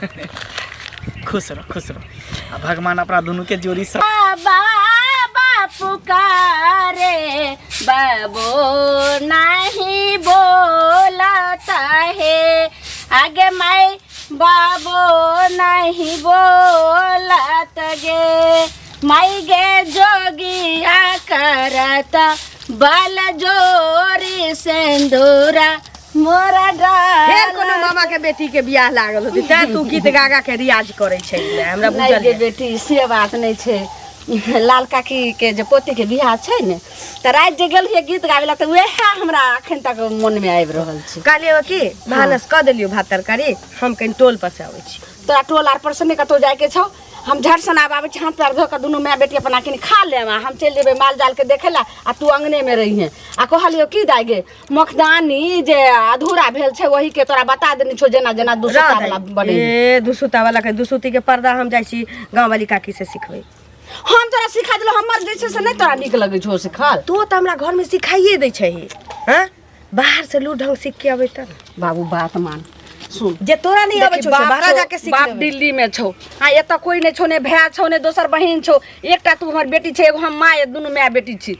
खुश रह, खुश रह। आ भगवान अपना दुनू के जोड़ी सब बाबा पुकारे बाबो नहीं बोलता है, आगे माई बाबो नहीं बोलत गे, माई गे जोगिया करता बाल जोरी सिंदूरा मोरा फेर कोनो डाल। मामा के बेटी के बियाह लागल होतै तैं तू गीत गा गा के रियाज करै छै हमरा नहि बुझल गे यऽ। बेटी, से बात नहि छै। लाल काकी के जे पोती के बियाह छै ने, तऽ राति जे गेलियै गीत गाबै लए, तऽ वएह हमरा अखन तक मोन मे आबि रहल छै। कहलियै की भानस कऽ देलियौ भात तरकारी, हम कनि टोल पर से अबै छी। तोरा टोल आर पर से नहि कतहु जाइके छौ। हम झट सन आब आबै छी, हाथ पैर धो कऽ दुनू माय बेटी अपना कनि खा लेब आ हम चलि जेबै माल जाल के देखै लए, आ तू अंगने मे रहिहे। आ कहलियौ की दाइ गे, मखदानी जे अधूरा भेल छै ओही के तोरा बता देने छौ, जेना जेना दुसुता वाला बने। ए दुसुता वाला के दुसुती के पर्दा हम जाइ छी गाँव वाली काकी से सिखबै। हम तोरा सिखा देलहुँ, हमर जे छै से नहि तोरा नीक लगै छौ सिखल? तू तऽ हमरा घर में सिखाइए दै छही, हँ बाहर से लू ढंग सीख के अबै तब। बाबू बात मान, सुन, जे तोरा नहीं अबै देखी, छौ से बाप बाहर छौ, जाके सीख बाप लेबै। दिल्ली में छौ, आ एतऽ कोई नहीं छौ, ने भाय छौ ने दोसर बहिन छौ, एकटा तू हमर बेटी छै, एगो हम माय, दुनू माय बेटी छी।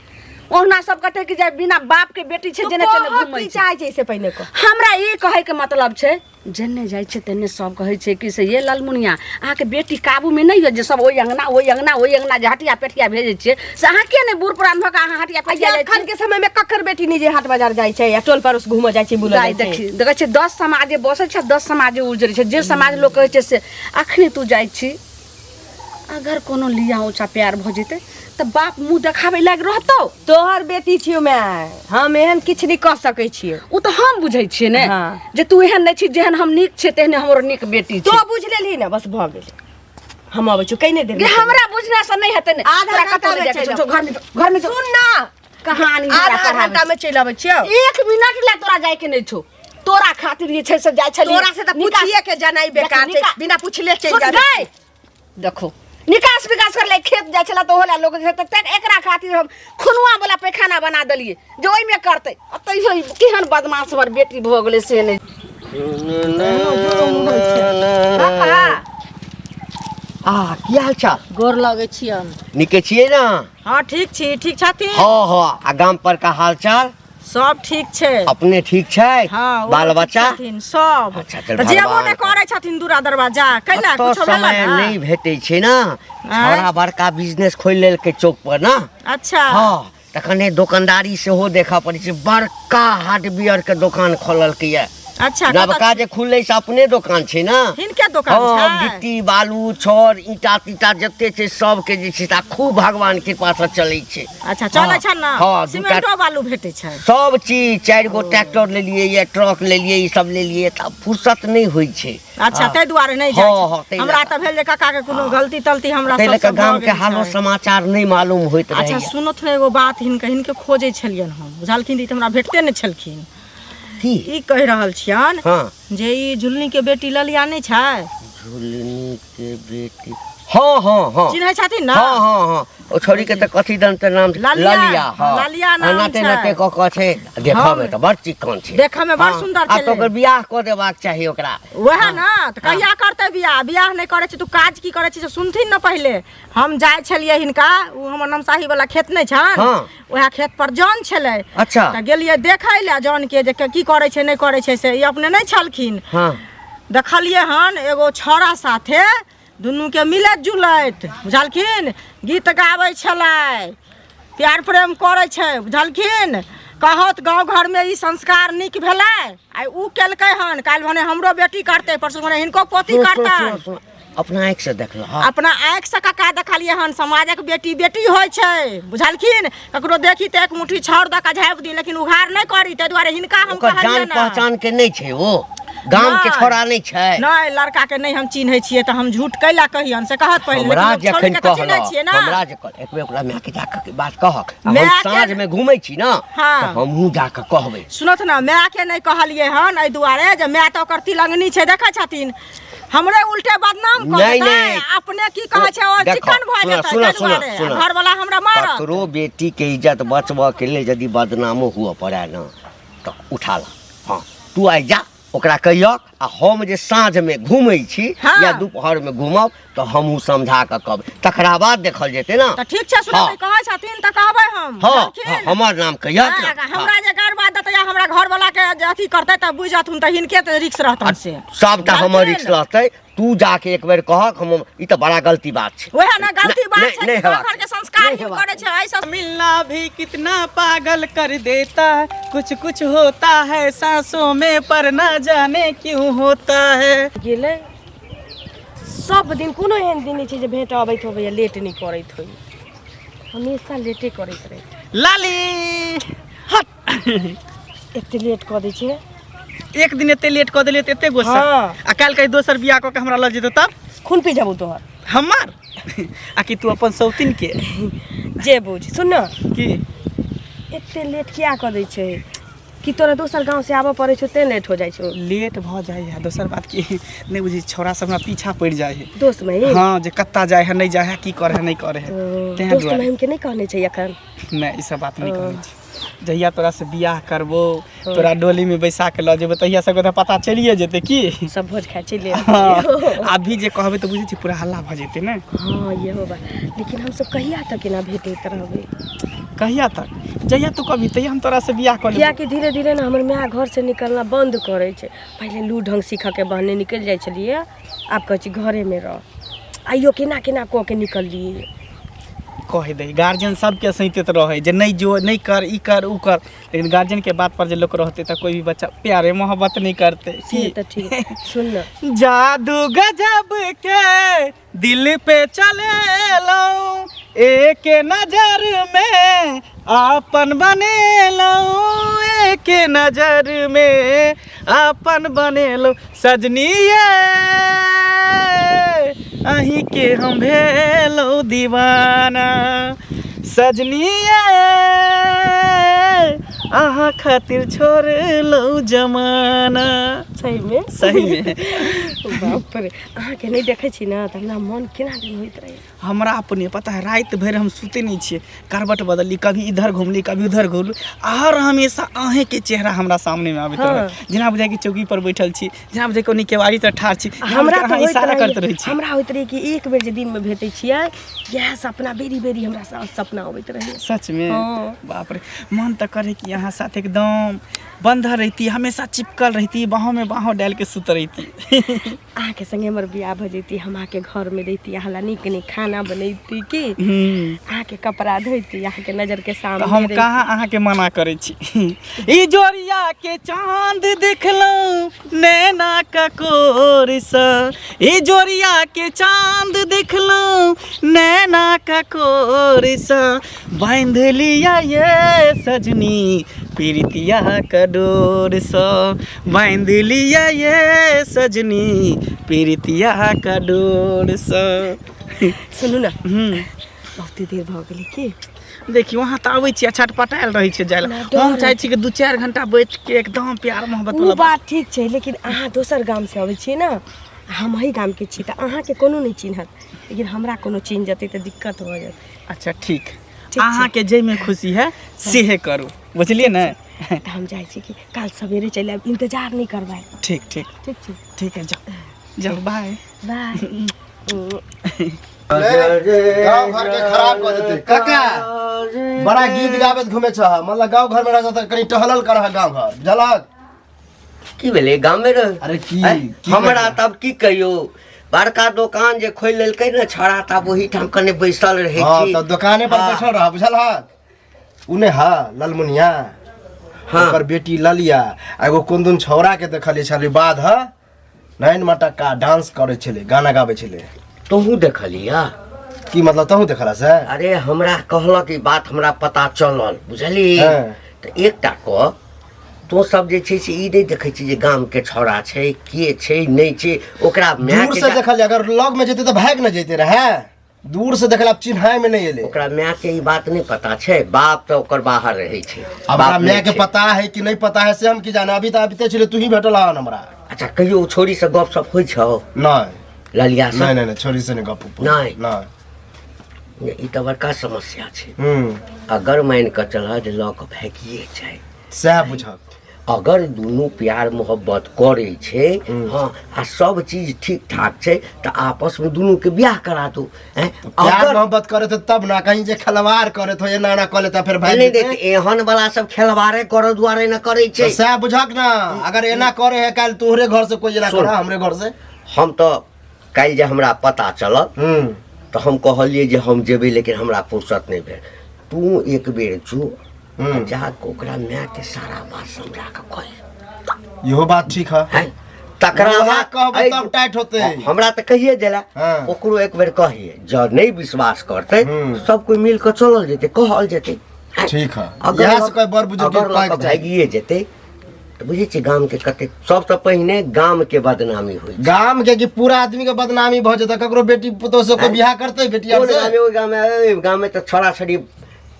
ओहुना सब कहते कि जे बिना बाप के बेटी छै तू जेने तेने कहऽ घूमै की छै। चाहै छै से पहिने कह। हमरा ई कहै के मतलब छै, जेने जाइ छै तेने सब कहै छै कि से ये ललमुनिया अहाँके बेटी काबूमे नहि यऽ, जे सब ओहि अङ्गना ओहि अङ्गना ओहि अङ्गना जे हटिया पेटिया भेजै छियै, से अहाँ किया नहि बूढ़ पुरान भऽ कऽ अहाँ हटिया पेटिया जाइ अखन के समय में ककर बेटी नहीं जे हाट बाजार जाइ छै या टोल पड़ोस घूमऽ जाइ छै बुलऽ दाइ जाइ छै। देखी, देखै छियै 10 समाजे बसै छै, 10 समाजे उजरै छै, जे समाज लोक कहै छै से अखनी तू जाइ छी, अगर कोनो लिया ऊँचा प्यार भऽ जेतै तऽ बाप मुँह देखाबै लागि रहतौ। तोहर बेटी छियौ माय, हम एहन किछु नहि कऽ सकै छियौ। ओ तऽ हम बुझै छियै ने हाँ। जे तू एहन नहि छी, जेहन हम नीक छियै तेहने हमरो नीक बेटी तो छै। बुझि लेलही ने, बस भऽ गेलै। हम अबै छियौ कहिने देर गे, में। हमरा बुझना से नहि हेतै ने। आधा तोरा घंटा कतौ में नहि जायके चलि छौ, घर में जो, घर में जो। सुन ना, कहानी हमरा आधा पढ़ाबै घंटा में चलि अबै छियौ। 1 मिनट लए तोरा जायके नहि छौ, तोरा खातिर जे छै से जाइ छलियै। तोरा से तऽ निकास- पूछिए के जानाइ बेकार छै, बिना पूछले चलि सुन जाबै। गै, देखो निकास विकास कर ले खेत जाइ छला तऽ ओहो लोक जे छै तऽ एकरा खातिर हम खुनुआ वाला पैखाना बना देलियै जे ओहिमे करतै। आ तैयो ई केहन बदमाश हमर बेटी भऽ गेलै से नहि। पापा आ की हाल चाल? गोर लगै छियन। नीके छियै ने? हाँ ठीक छी। ठीक छथिन? हाँ हाँ। आ गाम पर का हाल चाल? सब ठीक छै। अपने ठीक छै? हाँ, ओहो बाल ठीक बच्चा? छथिन सब। अच्छा, चल तऽ जेबो भगवान नहि करै छथिन दूरा दरवाजा, कैला कतऽ कुछो भेलै समय ने? नहि भेटै छै ने। आँय? छौड़ा बड़का बिजनेस खोलि लेलकै चौक पर ने। अच्छा। हाँ, तखने दोकानदारी सेहो देखऽ पड़ै छै। बड़का हार्डवेयर के दोकान खोललकै ये। अच्छा, कतऽ नवका जे खुललै से अपने दोकान छै ने। हिनके दोकान हाँ, छै? गिट्टी बालू छड़ ईंटा तीटा जते छै सबके जे छै से खूब भगवान कृपा से चलै छै। अच्छा, चलै हाँ, छै ने? हाँ, दूटा सीमेंटो बालू भेटै छै? सब चीज। 4 गो ट्रैक्टर लेलियै ये, ट्रक लेलियै, ई सब लेलियै, तऽ फुर्सत नहि होइ छै। अच्छा, हाँ। ताहि दुआरे नहि जाइ हाँ, छै। हाँ, ताहि हमरा लऽ तऽ भेल जे काका के कोनो गलती तलती हमरा ताहि लऽ सबसँ कऽ गाम भऽ के गेल हालो छै। समाचार नहि मालूम होइत अच्छा रहैया। सुनत ने एगो बात, हिनके खोजै छलियनि हम, बुझलखिन? ई तऽ हमरा भेटते नहि छलखिन। की? ई कहि रहल छियनि हाँ। जे ई झुलनी के बेटी ललिया नहि छै? झुलनी के बेटी, हाँ हाँ हाँ, चिन्है छथिन ने? हाँ हाँ हाँ, ओ छोरी के तऽ कथी दन तऽ नाम छै? ललिया, ललिया, हाँ। ललिया नाम आ नाते छै। नाते कऽ कऽ छै, देखऽ में तऽ बड़ चिक्कन छै। देखऽ में बड़ हाँ, सुंदर आब तऽ छलै। ओकर बियाह कऽ देबाक चाही ओकरा। वएह ने, तऽ कहिया करतै बियाह? बियाह नहि करै छै, तू काज की करै छै से सुनथिन ने पहिले। हम जाइ छलियै हिनका, ओ हमर नमसाही वाला खेत नहि छनि, हाँ। वएह खेत पर जन छलै। अच्छा। तऽ गेलियै देखै लए जन के, जे की करै छै नहि करै छै, से ई अपने नहि छलखिन। हाँ। देखलियै हन एगो छौड़ा साथे दुनूके मिलैत जुलैत, बुझलखिन? गीत गाबै छलै, प्यार प्रेम करै छै, बुझलखिन? कहत गाँव घरमे ई संस्कार नीक भेलै? आइ उ केलकै हन, काल्हि भने हमरो बेटी करतै, परसू भने हिनको पोती सुन, सुन, करतनि। सुन, सुन, अपना आँखि से देखलह? अपना आँखि से कका देखलियै हन। समाजक बेटी बेटी होइ छै, बुझलखिन? ककरो देखी तऽ एक मुट्ठी छाउर दऽ कऽ झाँपि दी, लेकिन उघार नहि करी। ताहि दुआरे हिनका हम ओकर जान कहलियनि हन। पहचान के नहि छै, ओ गाम के नहि। छोड़ा नहि छै? नहि, लड़का के नहि हम चिन्है छियै, तऽ हम झूठ कैला कहियन से कहत पहिले। हमरा लेकिन हम जखन छोड़ि के तऽ चिन्है कहलक, छियै ने। हमरा जे कहलक, एक बेर ओकरा माय के जाके के बात कहक। आ हम माय के- साँझ में घूमै छी ने, हाँ। तऽ हमहूँ जाके कहबै। सुनत ने, माय के नहि कहलियै हन एहि दुआरे जे माय तऽ ओकर तिलंगनी छै, देखै छथिन, हमरे उल्टे बदनाम कऽ नहि, देतै। नहि। अपने की कहै छै, ओ देखो, चिकन भऽ सुनऽ, जेतै, सुनऽ, ताहि सुनऽ, दुआरे सुनऽ। घरवला हमरा मारत। ककरो बेटी के इज्जत बचबऽ के लेल यदि बदनामो हुअ पड़ै ने तऽ उठा ला। हाँ, तू आइ जा, ओकरा कहियक आ हम जे साँझमे घूमै छी हाँ। या दुपहरमे घूमब तऽ हमहूँ समझा कऽ कहबै तकरा बाद देखल जेतै ने तऽ ठीक छै सुनबै हाँ। कहै छथिन तऽ कहबै हम हँ बुझलखिन? हँ, हमर नाम कहियक हाँ, ने। हमरा जे गड़बड़ देतै या हमरा घरवला के जे अथी करतै तऽ बुझि जाथुन तऽ हिनके तऽ रिक्स रहतन से सबटा हमर रिक्स बुझलखिन? रहतै तू जाके एक बेर कहक हम ई तऽ बड़ा गलती बात छै वएह ने गलती बात नहि- छै नहि कि गाँव हेबाक घर के संस्कार नहि ही हेबाक करै छै एहि सब मिलना भी कितना पागल कर देता है कुछ कुछ होता है सांसों में पर ना जाने क्यों होता है गेलै सब दिन कोनो एहन दिन नहि छै जे भेंट अबैत होबै या लेट नहि करैत होइ हमेशा लेटे करैत रहै लाली हट एते लेट कऽ दै छै एक दिन एते लेट कऽ देलियै तऽ एते गुस्सा हाँ। आ काल्हि कहीं दोसर बियाह कऽ के हमरा लऽ जेतौ तब खून पी जाबू तोहर हमर आ कि तू अपन सौतिन के जे बुझ सुन न की एते लेट किया कऽ दै छै कि तोरा दोसर गाँव से आबऽ पड़ै छौ तें लेट हो जाइ छौ लेट भऽ जाइ है दोसर बात की नहि बुझै छौड़ा सब हमरा पीछा पड़ि जाइ है दोस्त में हाँ जे कत्ता जाइ है नहि जाइ है की करे है नहि करे है तें दोस्त दुआरे महिम के नहि कहने छै एखन नहि ई सब बात नहि कहने छी जहिया तोरा से बियाह करबो तोरा डोली में बैसा के लऽ जेबो तहिया सबके तऽ पता चलिए जेतै की सब भोज खाइ चलि हाँ, अभी जे कहबै तऽ बुझै छी पूरा हल्ला भऽ जेतै ने हाँ इहो बात लेकिन हमसब कहिया तक एना भेटैत रहबै कहिया तक जहिया तू कभी तहिया हम तोरा से बियाह कऽ लेबो कियाकि धीरे धीरे ने हमर माय घर से निकलना बंद करै छै पहिले लू ढंग सीखऽके बहाने निकलि जाइ छलियै आब कहै छी घरेमे रह आइयो केना केना कऽ के निकललियै कहि दै गार्जियन सबके सैतैत रहै जे नहि जो नहि कर ई कर उ कर लेकिन गार्जियन के बात पर जे लोक रहतै तऽ कोई भी बच्चा प्यारे मोहब्बत नहीं करते से तऽ ठीक सुन ने जादू गजब के दिल पे चले एक नजर में आपन बनेलौं एक नजर में आपन बनेलौं सजनी ये अहीं के हम भेलौं दीवाना सजनी ये अहाँ खातिर छोड़लौं जमाना सहीमे सहीमे बाप रे अहाँके नहि देखै छी ने तऽ हमरा मन केना दिन होइत रहै हमरा अपने पता है राति भरि हम सुते नहीं छियै करवट बदलली कभी इधर घुमली कभी उधर घुमली हर हमेशा अहेंके चेहरा हमरा सामने में आबैत हाँ। रहै जेना बुझाइ कि चौकी पर बैठल छी जेना बुझाइ कोनो केवाड़ी तर ठाढ़ छी जेना हमरा बुझाइ तऽ अहाँ होइत इशारा करैत रहै रहै छी हमरा होइत रहै कि एक बेर जे दिनमे भेटै छियै इएह सपना बेरी बेरी हमरा सपना अबैत रहै सच में हाँ। बाप रे मन तऽ करे कि अहाँ साथ एकदम बंधल रहती हमेशा चिपकल रहती बाहों में बाहों डाल के सुत रहती अहाँके संगे हमर बियाह भऽ जैती हम अहाँके घरमे रहिती अहाँ ला नीक नीक खाना बनैती की अहाँके कपड़ा धोती अहाँके नजरके तऽ सामने हम रहिती। कहाँ अहाँके मना करै छी ई जोरिया के चांद देखलहुँ नैना ककोरसँ ई जोरिया के चांद देखलहुँ नैना ककोरसँ बान्हि लिअ ये सजनी प्रीतिया के डोरसँ बान्हि लिअ ये सजनी प्रीतिया के डोरसँ सुनू ने हूँ बहुते देर भऽ गेलै की देखियौ अहाँ तऽ आबै छियै छटपटायल रहै छियै जाय लए हमरा डर हम चाहै छी कि 2-4 घंटा बैठ के एकदम प्यार मोहब्बत ओ वाला बात बात ठीक छै लेकिन अहाँ दोसर गामसँ अबै छियै ने हम अही गामके छी तऽ अहाँके कोनो नहि चिन्हत लेकिन हमरा कोनो चिन्ह जेतै तऽ दिक्कत भऽ जायत अच्छा ठीक छै। अहाँके जाहिमे खुशी है सेहे करू बुझलियै ने तऽ हम जाइ छी कि काल्हि सवेरे चलि आयब इंतजार नहि करबै ठीक ठीक ठीक छै ठीक है जाओ जाओ बाय बाय गाँव घर के खराब कऽ देतै काका बड़ा गीत गाबैत घूमे छह मतलब गाँव घर में रह तऽ कनि टहलल करह गाँव घर बुझलक की भेलै गामे रह अरे की आँय? की हमरा कहै? तब की कहियौ बड़का दोकान जे खोलि लेलकै ने छौड़ा तब ओहिठाम कने बैसल रहै हाँ छी तऽ दोकाने पर हाँ। बैठल रह बुझलहक उ नहि हा ललमुनिया हाँ। ओकर बेटी ललिया आ एगो कोन दुन छौड़ा के देखलियै छलै बाध ह नैन मटक्का डांस करै छलै गाना गाबै छलै तोहूँ देखलिया की मतलब तहूँ देखला से अरे हमरा कहलक ई बात हमरा पता चलल बुझली हाँ। तऽ एकटा कऽ तो सब जे छै से ई नहि देखै छी जे गामके छौड़ा छै के छै नहि छै ओकरा माय दूर के से देखलियै अगर लग में जेतै तऽ भागि ने जैते रहै दूर से देखला चिन्हाय में नहीं एले ओकरा माय के ई बात नहीं पता छै बाप तऽ ओकर बाहर रहै छै अब हमरा बाप माय नहि के छै। पता है कि नहीं पता है से हम की जाने अभी तऽ अबिते छलै तू ही भेटल हन हमरा अच्छा कहियो ओ छोरी से गप सप होइ छौ नहीं ललिया से नहीं नहीं नहीं छोरी से नहीं गप उप नहीं। नहीं नहि, ई तऽ बड़का समस्या छै हम्म अगर मानि कऽ चलह जे लऽ कऽ भागिए जाय सएह बुझक अगर दुनू प्यार मोहब्बत करै छै, हँ, आ सब चीज ठीक ठाक छै तऽ आपसमे दुनूके बियाह करा दू। हैं? प्यार अगर मोहब्बत करे तो तब ना, कहीं जे खलवार करे तो एना एना कऽ लेता फेर भागि नहि जेतै। नहि, एहन वाला सब खेलवारे करऽ दुआरे ने करै छै। तऽ सएह बुझक ना, अगर एना करे है काल्हि तोहरे घर से कोई एना सुन। करा हमरे घर से। हम तऽ काल्हि जे हमरा पता चलल तऽ हम कहलियै जे हम जेबै, लेकिन हमरा फुर्सत नहि भेल। तू एक बेर जो आ जा कऽ ओकरा मायके सारा बात समझा कऽ कही। इहो बात ठीक है। हैं? तकरा उएह बाद कहबै तब टाइट होतै। हमरा तऽ कहिए देला। ओकरो एक बेर कहिए, जँ नहि विश्वास करतै सब कोइ मिल कऽ चलल जेतै, कहल जेतै। हैं? ठीक है। अगर इएह से कोइ बड़ बुजुर्ग के अगर लऽ कहैके कऽ चाही। भागिए जेतै तऽ बुझै छियै गामके कतेक सबसँ पहिने गामके बदनामी होइ छै। गाम के कि पूरा आदमी के बदनामी भऽ जेतै, ककरो बेटी पुतोह से कोई बियाह करतै बेटी आर कोन से? गाममे? ओहि गाममे, ओहि गाममे तऽ छौड़ा छौड़ी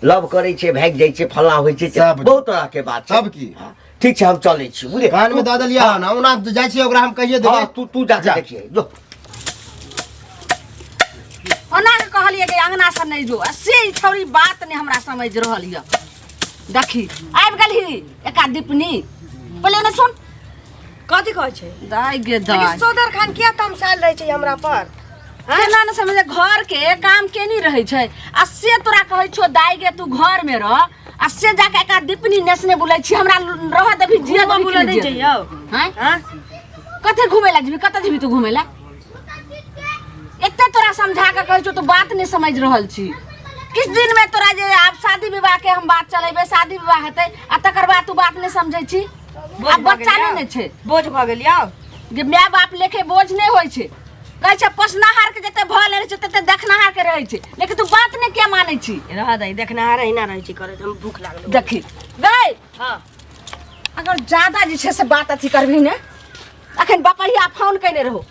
लव करै छै, भागि जाइ छै, फल्लाँ होइ छै, सब। बहुत तरहके बात छै। सब की? हँ, ठीक छै, हम चलै छी, बुझलियै? कान में दऽ देलियै हन, ओना जाइ छियै ओकरा हम कहिए देबै। हँ, तू जा जा। देखिए जो। ओना के कहलियै कि अंगना से नहि जो, आ से ई छौड़ी बात नहि हमरा समझ रहल यऽ। देखी आबि गेलही एका दीपनी, पहिले ने सुन। कथी कहै छै? दाइ गे लेकिन दाइ, सोदर खान किया तमसायल रहै छै हमरा पर? केना ने समझ, घर के काम केनी रहै छै, आ से तोरा कहै छौ दाइ गे तू घर में रह, आ से जाके एका दीपनी नेसने बुलै छी, हमरा रह देबही जिया घूमऽ देबही कि बुलै नहि नहि जिया जइयौ? देबही? आँय? हाँ? कते घूमे ला जेबही? कतऽ जेबही तू घूमे ला? एते तोरा समझा के कहै छौ, तू बात नहि समझ रहल छी। किछु दिन में तोरा जे आब शादी विवाह के हम बात चलेबै, शादी विवाह हेतै आ तकर बाद तू बात नहि समझै छी। बोझ आब भऽ बच्चा गेल नहि यौ। ने छै। बोझ भऽ गेल यौ। जे माय बाप लेखे बोझ नहि होइ छै। कहै छै पोसनाहार के जते भऽ रहै छै तते देखनाहार के रहै छै, लेकिन तू बात नहि किया मानै छी? रह दही, देखनाहार अहिना रहै छी करैत। हम भूख लागल। देखी गै, हाँ, अगर ज्यादा जे छै से बात अथी करबही ने, अखन बपहिया फोन कयने रहो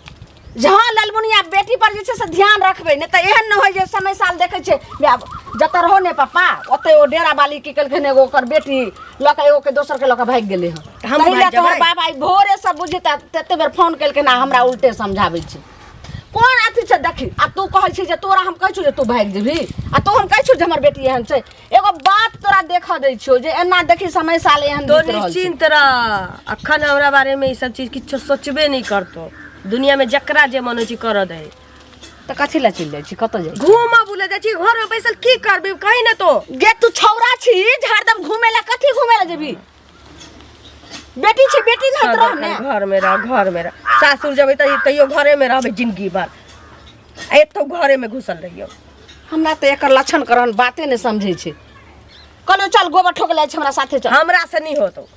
जहाँ ललमुनिया बेटी पर जे छै से ध्यान रखबै, नहि तऽ एहन नहि होइ जे समय साल देखै छै आब जतऽ रहो ने पप्पा ओतऽ ओ डेरा बाली की केलखिन, एगो ओकर बेटी लऽ कऽ एगो के दोसर के लऽ कऽ भागि गेलै हँ। हमहूँ ताहि लए भागि तोहर जेबै। बाप आइ भोरे सब बुझी तऽ तते बेर फोन केलखिन आ हमरा उल्टे समझाबै छै। कोन अथी छै देखी, आ तू कहै छी जे तोरा हम कहै छियौ जे तू भागि जेबही, आ तू हम कहै छियौ जे हमर बेटी एहन छै। एगो बात तोरा देखऽ दै छियौ जे एना देखी समय साल एहन तो बीत रहल छै। निश्चिंत रह, अखन हमरा बारे में ई सब चीज किछो सोचबे नहीं करतो। दुनिया में जकरा जे मन होइ छै करऽ दही। तऽ कथी लए चलि जाइ छी? कतऽ जाइ? घूमऽ बुले जाइ छी, घर में बैसल की करबी कही ने तो? गे तू छौड़ा छी जे हरदम घूमे ला, कथी घूमे ला जेबी? बेटी छै, बेटी नहीं रह ने। घर में रह, घर में रह। सासुर जेबै तऽ तैयो घरे में रहबै जिंदगी भर, आ एतौ घरे में घुसल रहियौ। हमरा तऽ एकर लक्षण करन बाते नहि समझै छै। कहलियौ चल गोबर ठोक लै छै, हमरा साथे चल। हमरा से नहीं होतो।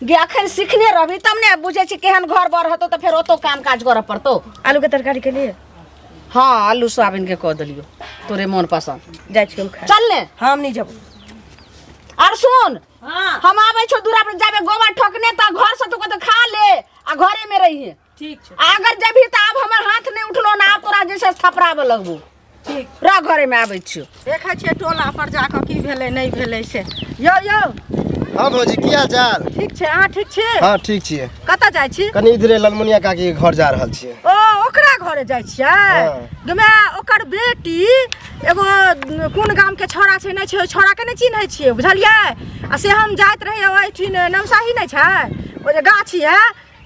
गे अखन सिखने रहबी तब ने बुझै छी केहन घर बर हेतौ, तऽ फेर ओतौ काम काज करऽ पड़तौ। आलू के तरकारी के लिए? हाँ, आलू सोयाबीन के कऽ देलियौ तोरे मोन पसंद। जाइ छी हम खाय। चल ने। हम नहीं जब। आर सुन, हाँ, हम आबै छौ दूरा पर, जाबे गोबर ठोकने तऽ घर से तू कतौ खा ले आ घरे में रहिए। ठीक छै। आ अगर जेबही तऽ आब हमर हाथ नहि उठलो ने, आब तोरा जे छै से थपराबऽ लगबो। ठीक। रह घरे में, आबै छियौ। देखै छियै टोला पर जाकऽ की भेलै नहि भेलै से। यौ यौ। हाँ भौजी, की हाल चाल? ठीक छै, अहाँ ठीक छी? हाँ, ठीक छियै। कतऽ जाइ छी? कनि इधरे ललमुनिया काकी के घर जा रहल छियै। ओ ओकरा घरे जाइ छियै? हाँ। गे माय, ओकर बेटी एगो कोन गाम के छौड़ा छै नहि छै, ओहि छौड़ा के नहि चिन्है छियै, बुझलियै? आ से हम जाइत रहियै ओहिठिन, नमसाही नहि छै ओ जे गाछी है,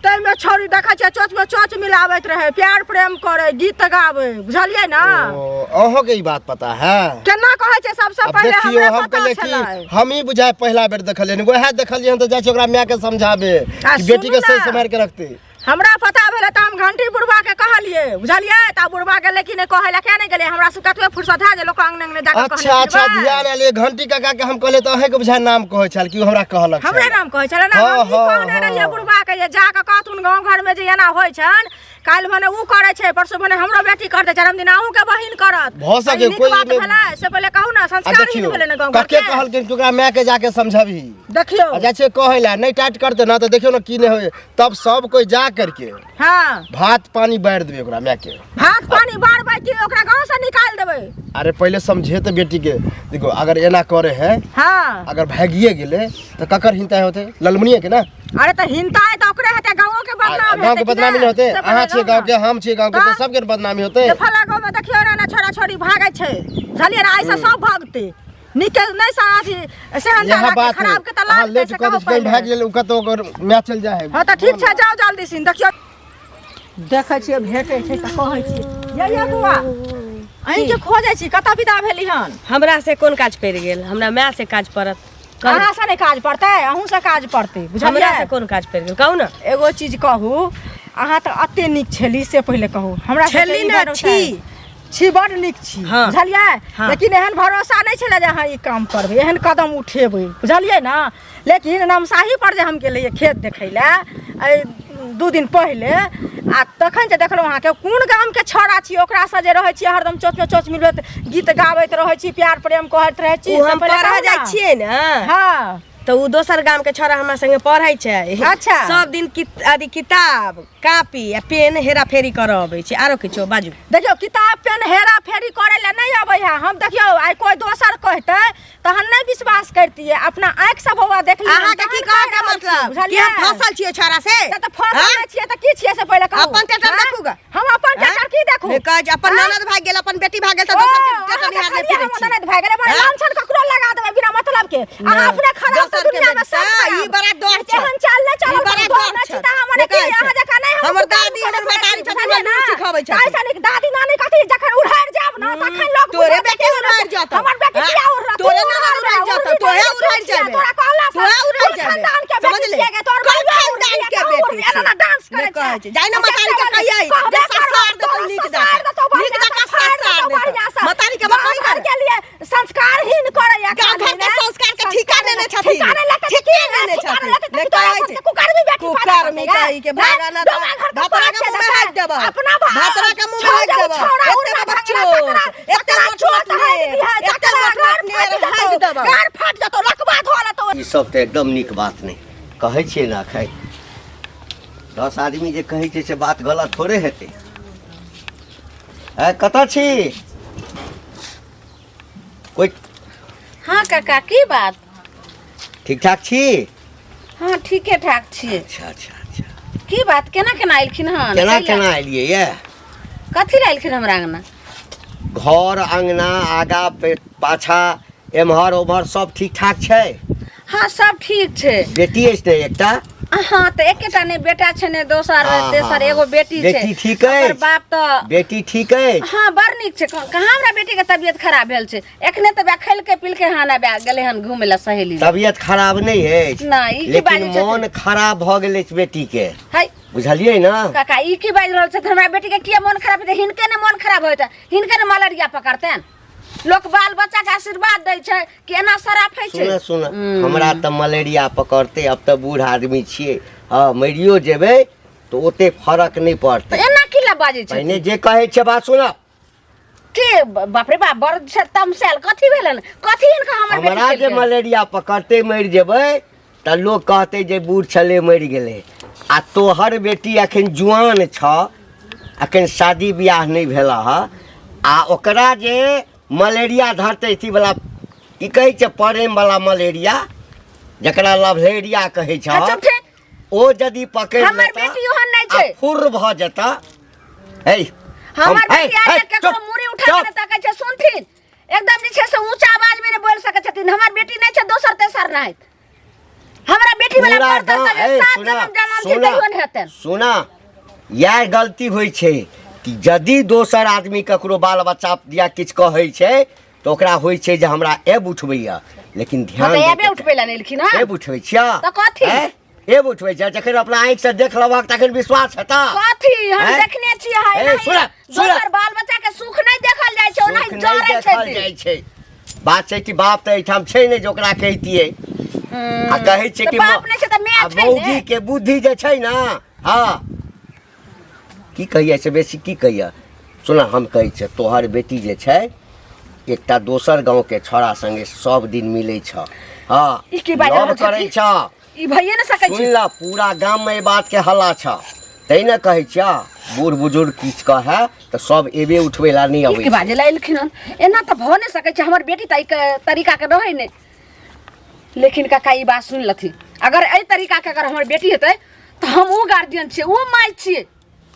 ताहिमे छौड़ी देखै छियै चोचमे चोच मिलाबैत रहै, प्यार प्रेम करै, गीत गाबै, बुझलियै ने? ओ अहों के ई बात पता है? केना कहै छै, सबसँ अब पहिले देखियौ, हमरे हम पता कहलियै कि छलै। हम ही बुझाय पहिला बेर देखलियै, वएह देखलियै हन तऽ जाइ छी ओकरा माय के समझाबे आ कि बेटी सुनू के सही ने। सम्हारि के रखते। हमरा पता भेलै तऽ हम घंटी बुढ़बा के कहलियै, बुझलियै? तऽ बुढ़बा गेलै कि नहि कहै लए, किया नहि गेलै? हमरा सब कतबे फुर्सत है जे लोक अंगने अंगने जाके कहने अच्छा अच्छा, फिरबै। ध्यान आयल, घंटी काका के हम कहलियै तऽ अहें के बुझाय नाम कहै छल कि ओ हमरा कहलक छल। हमरे नाम कहै छलै ने? हाँ, हम ई हाँ, कहने रहियै हाँ। बुढ़बा के जे जाके कहथुन गाँव घर में जे एना होइ छनि, काल्हि भने ऊ करै छै, परसू भने हमरो बेटी करतै, चारिम दिन अहूँके बहिन करत। भऽ सकै ई नीक कोई बात एहिमे- भेलै से पहिले कहू ने? आ संस्कारहीन देखियौ भेलै ने गाँव घर कके के। कहलखिन कि ओकरा माय के जाके समझबही। देखियौ, आ जाइ छियै कहै लए, नहि टाइट करतै ने तऽ देखियौ ने की नहि होइ, तब सब कोइ जा करके भात पानी बारि देबै ओकरा माय के। भात पानी बारबै कि ओकरा गाँव से निकालि देबै? अरे पहिले समझे तऽ बेटी के। देखो, अगर एना करे है, अगर भागिए गेलै तऽ ककर हिंता होतै? ललमुनिया के ना? अरे तऽ हिंता है तऽ ओकरे हेतै, गाँवो के बदनाम गाँव के हेतै कि बदनामी नहि होतै? से अहाँ पहिले छियै गाँव के, हम छियै गाँव के, तऽ तऽ? सबके बदनामी होतै। जे फला गाँव में देखियौ ने छोड़ा छोड़ी भागै छै, बुझलियै ने? आइसँ सब भागतै, नीक नहि अथी सेहनता इएह लागतै बात खराब के तऽ अहाँ लागतै लेट से कऽ कहू दै छी, कहीं पहिले। भागि गेल ओ कतौ ओकर माय चलि जाइ है हँ तऽ ठीक छै जाउ जल्दी सिन देखियौ देखै छियै भेटै छै तऽ कहै छियै ये ये बौआ अहीँके खोजै छी कतऽ विदा भेली हन हमरा से कोन काज पड़ि गेल हमरा माय से काज पड़त कहू। अहाँ से नहि काज पड़तै अहूँ से काज पड़तै हमरा बुझलियै से कोन काज पड़ि गेल कहू ने एगो चीज कहू अहाँ तऽ एते नीक छली से पहिले कहू हमरा सबके छली ई ने, भरोसा छी। छी बड नीक छी हाँ। बुझलियै हाँ। लेकिन एहन भरोसा नहि छलै जे अहाँ ई काम करबै एहन कदम उठेबै बुझलियै ने लेकिन नमसाही पर जे हम गेलियै खेत देखै लए एहि 2 दिन पहिले आ तखन जे देखलहुँ अहाँके कोन गामके छौड़ा छी ओकरासँ जे रहै छी हरदम चोचमे चोच मिलबैत गीत गाबैत रहै छी प्यार प्रेम कहैत रहै छी ओ से हम पहिले पढ़ऽ कहू जाइ ने। छियै ने हँ तऽ ओ दोसर गाम के छौड़ा हमरा संगे पढ़ै छै अच्छा। सब दिन अथी किताब कापी आ पेन हेरा फेरी करऽ अबै छै आरो किछो बाजू देखियौ किताब पेन हेरा फेरी करै लए नहि अबै है हम देखियौ आइ कोइ दोसर कहतै तहन नहि विश्वास करतियै अपना आँखिसँ बौआ देखलियै अहाँके की कहऽ के मतलब कि हम फसल छियै छौड़ा से तऽ फसल हाँ? नहि छियै तऽ की छियै से पहिले कहू अपन टेटर हाँ? देखू ग। हम अपन टेटर की देखू नहि कहै छै अपन हाँ? ननद भागि गेल अपन बेटी भागि गेल तऽ ओ, दोसर के अहाँ टेटर निहारने देखलियै फिरै हमर छी ननद भागि गेलै, बड़ा हाँ? लांछन ककरो लगा देबै बिना मतलब के अहाँ नहि, अपने खराब तऽ दोसर के दुनिया में बेटी, सब हाँ, खराब। ई बड़ा डर छै। एहन चाल नहि चलल ई बड़ा करू, डर डर छै। छी तऽ हमर नहि की कहै छै। अहाँ जकाँ नहि हम हमर कुकर्म दादी, हमर करैत महतारी छी, छथिन, बुझलियै हमरा ने? सिखबै छथिन। ताहि सँ नीक दादी नानी कथी जखन उड़हरि जायब ने तखन लोक तोरे बुझत बेटी कि उड़हरि जेतौ। हमर बेटी हाँ? किया उड़हत? तोरे तू ननद उड़हरि उड़हरि जेतौ, तोहे उड़हरि जेबे। तोरा कहला से तोहे उड़हरि कोन जेबे। खानदान के बेटी समझले? छियै गे? तोहर कोन बउआ खानदान उड़हरि के तू बेटी उड़हरि, एना छियै? डांस करै नहि कहै छै। छै। जाइ ने महतारी के कहियै कहबे जे करब, ससार देतौ तोरा नीक ससार दऽ देतौ कऽ। नीक बढ़िआँ दऽ कऽ से, फाड़ि ससार देतौ देतौ। बढ़िआँ से। महतारी के गाँव मकई घर के लिए संस्कारहीन करैया गाँव घर के संस्कार के ठीका लेने छथिन। ठीका नहि लेतै ठीके लेने ठीका छथिन। नहि लेतै नहि तऽ तोरा कहै सबके छै। कुकर्मी बेटी पैदा कुकर्मी करतै कही के गे। भागा ना डोमा घर के भतरा के पाँच मुँह में हाथ देबह। अपना भतरा के मुँह में हाथ देबह। छौड़ा एते उड़ना बड़ भंगना चोट, तकरा एते तकरा मोट चोट मोट हारि नेर, दिहै, एते तकरा मोट गाड़ मोट नेर फाटि हारि जेतौ, देबह। गाड़ फाटि जेतौ लकवा धऽ लेतौ ई सब तऽ एकदम नीक बात नहि कहै छियै ने एखन 10 आदमी जे कहै छै से बात गलत थोड़े हेतै ए कतऽ छी कोइ हाँ काका की बात ठीक ठाक छी हाँ ठीके ठाक छियै अच्छा अच्छा अच्छा की बात केना केना एलखिन हन केना कैला? केना एलियै ये कथी लए एलखिन हमरा अंगना घर अंगना आगा पाछा एम्हर ओम्हर सब ठीक ठाक छै हाँ सब ठीक छै बेटी अछि ने एकटा हाँ तऽ एकेटा ने बेटा छै ने दोसर हाँ, तेसर हाँ, एगो बेटी छै बेटी ठीक अछि? ओकर बाप तऽ बेटी ठीक अछि हाँ बड़ नीक छै कहाँ हमरा बेटी के तबियत खराब भेल छै एखने तऽ खेलके पीलके हन आबि गेलै हन घूमे लए सहेली लग। तबियत खराब नहि अछि नहि, ई की लेकिन बाजै छथिन? मोन खराब भऽ गेल अछि बेटी के है बुझलियै ने काका ई की बाजि रहल छथिन हमरा बेटी के किया मोन खराब हेतै हिनके ने मोन खराब होइत हिनके ने मलेरिया पकड़तनि लोक बाल बच्चा के आशीर्वाद दै छै कि एना शराफै छै सुन सुन हमरा तऽ मलेरिया पकड़तै अब तऽ बूढ़ आदमी छियै हँ मरियो जेबै तऽ ओते फरक नहि तऽ पड़तै एना की लए बाजै छै पहिने जे कहै छै बात सुन के बाप रे बाप बड़ छै तमसायल कथी भेलन कथी हिनका हमर बेटी हमरा जे केलकनि? मलेरिया पकड़तै मरि जेबै तऽ लोक कहतै जे बूढ़ छलै मरि गेलै आ तोहर बेटी अखन जुआन छ अखन शादी बियाह नहि भेल हँ आ ओकरा जे मलेरिया धरतै अथीवला की कहै छै प्रेमवला मलेरिया जकरा लवलेरिया कहै छ अच्छा ठीक ओ यदि पकड़ि हमर लेता बेटी ओहन नहि आ छै। फुर्र भऽ जेता हे हमर हम- हे, बेटी आइ हे, तक केकरो चुप, मूड़ी उठा के चुप। नहि तकै छै सुनथिन एकदम जे छै से ऊँचा आवाज मे नहि बोलि सकै छथिन हमर बेटी नहि छै दोसर तेसर नहि हमरा बेटी वाला पूरा पर गाँव तऽ ए, सात सुना जन्म जनम छै सुना तैयो नहि हेतनि सुना इएह गलती होइ छै कि यदि दोसर आदमी ककरो बाल बच्चा या किछु कहै छै तऽ ओकरा होइ छै जे हमरा एब उठबैया लेकिन हँ ध्यान तऽ दैके एबे उठबै लए नहि एलखिन हँ एब उठबै छियै तऽ कथी? हैं? एब उठबै छियै जखन अपना आँखिसँ देख लेबहक तखन विश्वास हेतऽ कथी हम हैं? देखने छियै है ए, एनाही सुनऽ, सुनऽ। दोसर बाल बच्चा के सुख नहि देखल जाइ छै ओनाही सुख नहि जरै देखल छै जाइ छै बात छै कि बाप तऽ एहिठाम छै नहि जे ओकरा कहितियै आ कहै छै तऽ कि बाप नहि छै तऽ माय आ छै ने। मौगी के बुद्धि जे छै ने हँ की कहियै से बेसी की कहियै सुन हम कहै छियै तोहर बेटी जे छै एकटा दोसर गाँवके छौड़ा संगे सब दिन मिलै छ हँ ई की बाजि लव रहल करै छथिन? छ ई भइए नहि सकै सुन छै ल पूरा गाममे एहि बातके हल्ला छ तै ने कहै छियै बूढ़ बुजुर्ग किछु कहै तऽ सब एबे उठबै लए नहि ई अबै की बाजै लए एलखिन हन एना तऽ भऽ नहि सकै छै हमर बेटी तऽ एहि तरीकाके रहै नहि लेकिन काका ई बात सुनि लथिन अगर एहि तरीकाके अगर हमर बेटी हेतै तऽ हम ओ गार्जियन छियै ओ माय छियै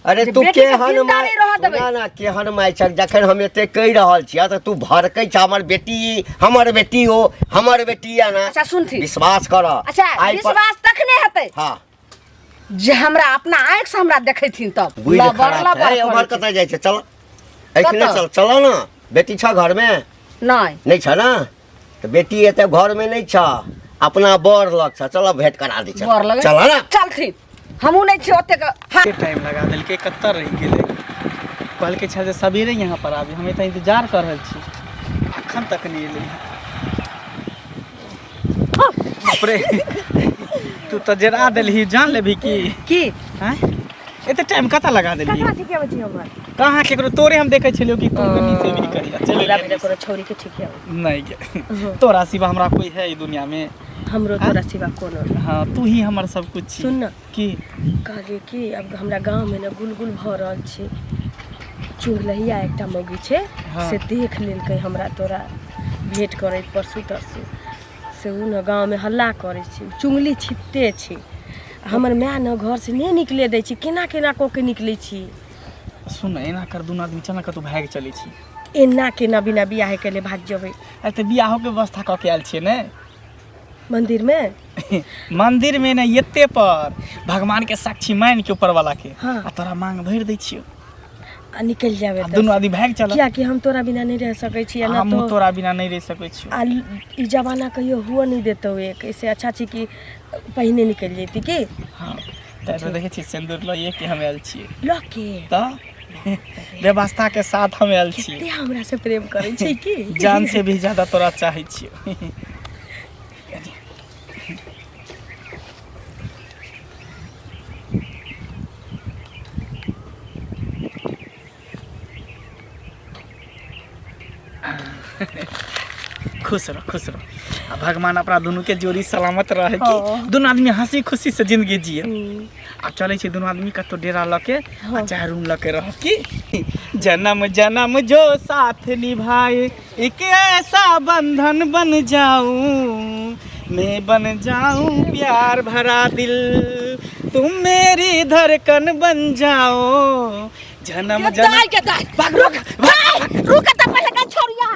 अरे जे तू बेटी के केहन जिंदा माय नहि रहऽ देबै। ना ना केहन माय छ जखन हम एते कहि रहल छियै तऽ तू भड़कै छ हमर बेटी ई, हमर बेटी ओ हमर बेटी या ना अच्छा सुनथी विश्वास कर अच्छा आइ पर विश्वास तखने हेतै हाँ जे हमरा अपना आँखि से हमरा देखैथिन तब बुझि लबर खराब लबर छै उम्हर करै छै। कतऽ जाइ छै चल एखने कतऽ? चल चल ना बेटी छ घरमे नहि नहि छ ना तऽ बेटी एते घरमे नहि छ अपना बर लग छ चल भेंट करा दै छ बर लगे चल ना चलथिन हमहूँ नहि छी ओतेक हाँ कते टाइम लगा देलकै कतऽ रहि गेलै कहलकै छल जे सबेरे यहाँ पर आबी हम एतऽ इंतजार कऽ रहल छी अखन तक नहि एलै बाप रे तू तऽ जरा देलही जान लेबही की की आँय एते टाइम कतऽ लगा देलही ककरा ठीके अबै छी हमर कहाँ केकरो तोरे हम देखै छलियौ कि तू कनी से भी करिया चलि हमरा गेली। बिना कोनो छौरी के ठीके अबै नहीं गे तोरा सिवा हमरा कोई है ई दुनिया में हमरो तोरा सिवा कोनो नहि। हाँ तू ही हमर सब कुछ छी सुन न की कहलियै कि अब हमरा गाँवमे ने गुलगुल भऽ रहल छै चुगलहिया एकटा मौगी छै हाँ। से देख लेलकै हमरा तोरा भेंट करैत परसू तरसू से ओ ने गाँवमे हल्ला करै छै चुगली छिपते छै हमर माय ने घरसँ नहि निकले दै छै केना केना कऽ के निकलै छी सुन एना कर दुनू आदमी चल ना कतहु भागि चलै छी एना केना बिना बियाहे केले भागि जेबै अरे तऽ बियाहोके व्यवस्था कऽ के आयल छियै ने मन्दिरमे मंदिर में ने एते पर भगवान के साक्षी मान के ऊपर वाला के हाँ। आ तोरा मांग भरि दै छियौ आ निकलि जायब आ एतऽसँ। दुनू आदमी भागि चल कियाकि हम तोरा बिना नहि रहि सकै छी ना हमहूँ तो तोरा बिना नहि रहि सकै छियौ आ ई जमाना कहियो हुअ नहि देतौ एक ऐसे अच्छा छै कि पहिने निकलि जैती की हाँ तऽ एहिमे देखै छियै सिन्दूर लइए के हम आयल छियै लऽ के तऽ व्यवस्था के साथ हम आयल छियै कते हमरा से प्रेम करै छै की जान से भी ज्यादा तोरा चाहै छियौ खुश रह खुश रह आ भगवान अपना दुनू के जोड़ी सलामत रहे कि दुनू आदमी हंसी खुशी से जिंदगी जिए आ चलै छै दुनू आदमी कतौ डेरा लऽ के आ चाहे रूम लऽ के रह की जन्म जन्म जो साथ निभाए एक ऐसा बंधन बन जाऊं मैं बन जाऊं प्यार भरा दिल तुम मेरी धड़कन बन जाओ जन्म जन्म दाई के दाई भाग रुक भाग रुक त पहिले का छोड़िया